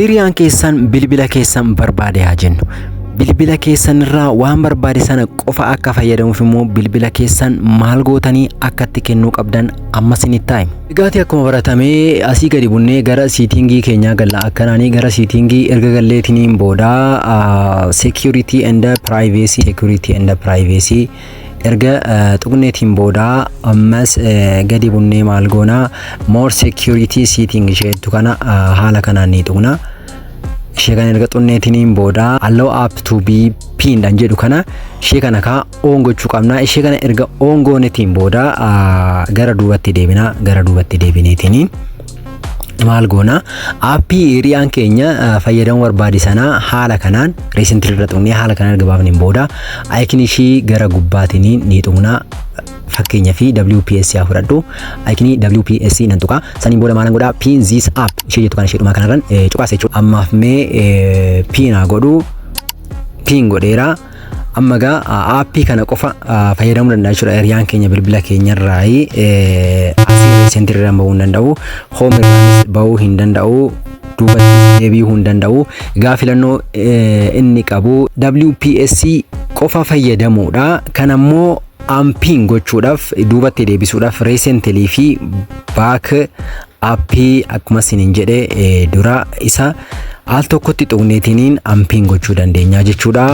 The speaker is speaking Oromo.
Hiriyaan keessan bilbila keessan barbaade haa jennu. Bilbila keessan irraa waan barbaade sana qofa akka fayyadamuuf immoo bilbila keessan maal gootanii akka itti kennuu qabdan amma isinitti himu. Egaati akkuma baratamee asii gadi bunnee gara setting keenyaa galla. Akkanaanii gara setting erga galleetiniin booda security and privacy, security and privacy erga tuqneetiin booda ammas gadi bunnee maal goonaa? More security setting isheettu kana haala kanaan ni tuqna. Ishee kana erga xunneetiniin booda allow app to be pinned an jedhu kana, ishee kana kaa on gochuu qabna. Ishee kana erga on goonetiin booda gara duubatti deebina. Gara duubatti deebineetiniin maal goona? App hiriyaan keenya fayyadamuu barbaade sana haala kanaan recently irra tuqnee, haala kanaan erga baafneen booda icon ishii gara gubbaatiniin ni tuqna. Fakkeenya fi WPS haa fudhadhu. Icon WPS nan tuqa. Saniin booda maalan godhaa? Pin this app ishee jettu kana ishee dhumaa kanarran cuqaasa jechuudha. Ammaaf mee pin haa godhu. Pin godheera. Amma gaa app kana qofa fayyadamuu danda'a jechuudha. Hiriyaan keenya bilbila keenyarraa asii recently irraan bahuu hin danda'u. Home irraanis bahuu hin danda'u. Duubatti deebi'uu hin danda'u. Egaa filannoo inni qabu WPS qofa fayyadamuudha. Kan ammoo unpin gochuudhaaf, duubatti deebisuudhaaf, recently fi back up akkuma isiniin jedhe dura isa al tokkotti tuqneetiniin unpin gochuu dandeenya jechuudha.